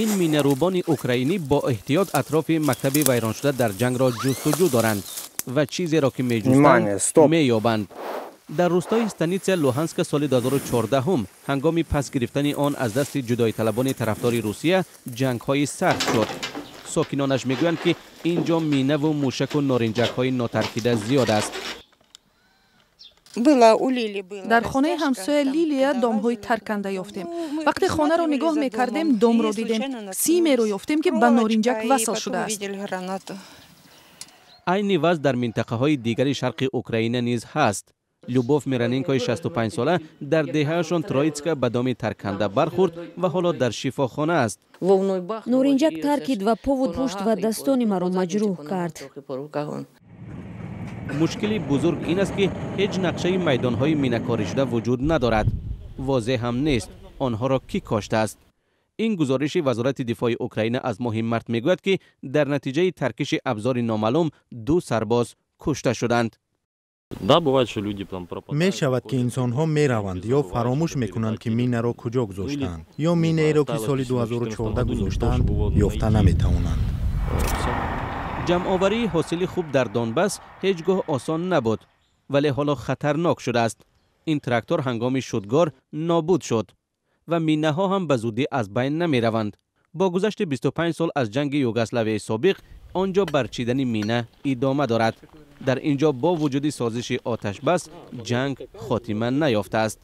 Ин минарӯбони украинӣ бо эҳтиёт атрофи мактаби вайроншуда дар ҷангро ҷустуҷӯ доранд ва чизеро ки меҷустанд, меёбанд. Дар рӯстои Станитсия Луҳанска соли 2014, ҳангоми пас гирифтани он аз дасти ҷудоиталабони тарафдори Русия, ҷангҳои сахт шуд. Сокинонаш мегӯянд, ки ин ҷо минаву мушаку норинҷакҳои нотаркида зиёд аст. Дар хонаи ҳамсоя Лилия домҳои тарканда ёфтем. Вақте хонаро нигоҳ мекардем, домро дидем, симеро ёфтем, ки ба норинҷак васл шудааст. Айни вазъ дар минтақаҳои дигари шарқи Украина низ ҳаст. Любов Мироненкои 65сола дар деҳаашон Троитска ба доми тарканда бархӯрд ва ҳоло дар шифохона аст. Норинҷак таркид ва пову пушт ва дастони маро маҷрӯҳ кард. Мушкили бузург ин аст, ки ҳеҷ нақшаи майдонҳои минакоришуда вуҷуд надорад. Возеҳ ҳам нест, онҳоро кӣ коштааст. Ин гузориши Вазорати дифои Украина аз моҳи март мегӯяд, ки дар натиҷаи таркиши абзори номаълум ду сарбоз кушта шуданд. Мешавад, ки инсонҳо мераванд ё фаромӯш мекунанд, ки минаро куҷо гузоштаанд, ё минаеро, ки соли 2014 гузоштаанд, ёфта наметавонанд. Ҷамъоварии ҳосили хуб дар Донбасс ҳеҷ гоҳ осон набуд, вале ҳоло хатарнок шудааст. Ин трактор ҳангоми шудгор нобуд шуд ва минаҳо ҳам ба зудӣ аз байн намераванд. Бо гузашти 25 сол аз ҷанги Югославияи собиқ, он ҷо барчидани мина идома дорад. Дар ин ҷо бо вуҷуди созиши оташбас ҷанг хотима наёфтааст.